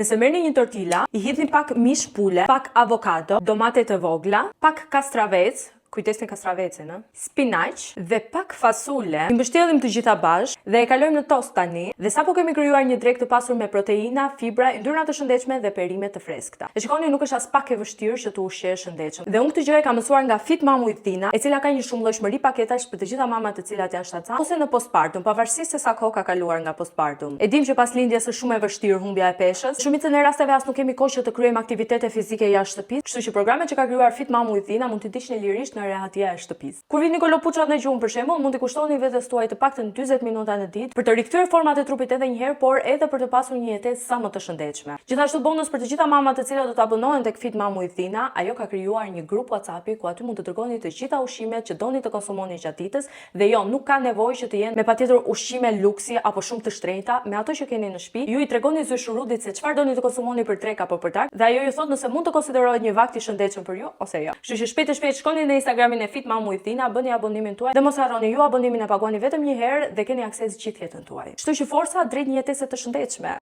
Nëse merrni një tortilla, i hidhni pak mish pule, pak avokado, domate të vogla, pak kastravec, kujdes me kastravecin, ë? Spinaq dhe pak fasule. I mbështellim të gjitha bashkë dhe e kalojmë në tost tani. Dhe sapo kemi krijuar një drekë të pasur me proteina, fibra, yndyra të shëndetshme dhe perime të freskëta. E shikoni, nuk është as pak e vështirë që të ushqehesh shëndetshëm. Dhe unë këtë gjë e kam mësuar nga Fit Mom with Tina, e cila ka një shumëllojshmëri paketash për të gjitha mamat të cilat janë shtatzënë ose në postpartum, pavarësisht se sa kohë ka kaluar nga postpartum. E dim që pas lindjes është shumë e vështirë humbja e peshës. Shumicën e rasteve as nuk kemi kohë që të kryejmë aktivitete fizike jashtë shtëpisë, kështu që programet që ka krijuar Fit Mom with Tina mund t'i ndiqni lirisht në rehatia e shtëpisë. Kur vini kolopuçat në gjumë për shembull, mund t'i kushtoni vetes tuaj të paktën 40 minuta në ditë për të rikthyer format e trupit edhe një herë, por edhe për të pasur një jetesë sa më të shëndetshme. Gjithashtu bonus për të gjitha mamat të cilat do të abonohen tek Fit Mom with Tina, ajo ka krijuar një grup WhatsAppi ku aty mund të dërgoni të gjitha ushqimet që doni të konsumoni gjatë ditës dhe jo, nuk ka nevojë që të jenë me patjetër ushqime luksi apo shumë të shtrenjta, me ato që keni në shtëpi, ju i tregoni zyshurudit se çfarë doni të konsumoni për drekë apo për darkë dhe ajo ju thotë nëse mund të konsiderohet një vakt i shëndetshëm për ju ose jo. Kështu që shpejt e shpejt shkoni në Instagramin e Fit Mom with Tina, bëni abonimin tuaj dhe mos harroni, ju abonimin e paguani vetëm një herë dhe keni akses gjithë jetën tuaj. Kështu që forca drejt një jetese të shëndetshme.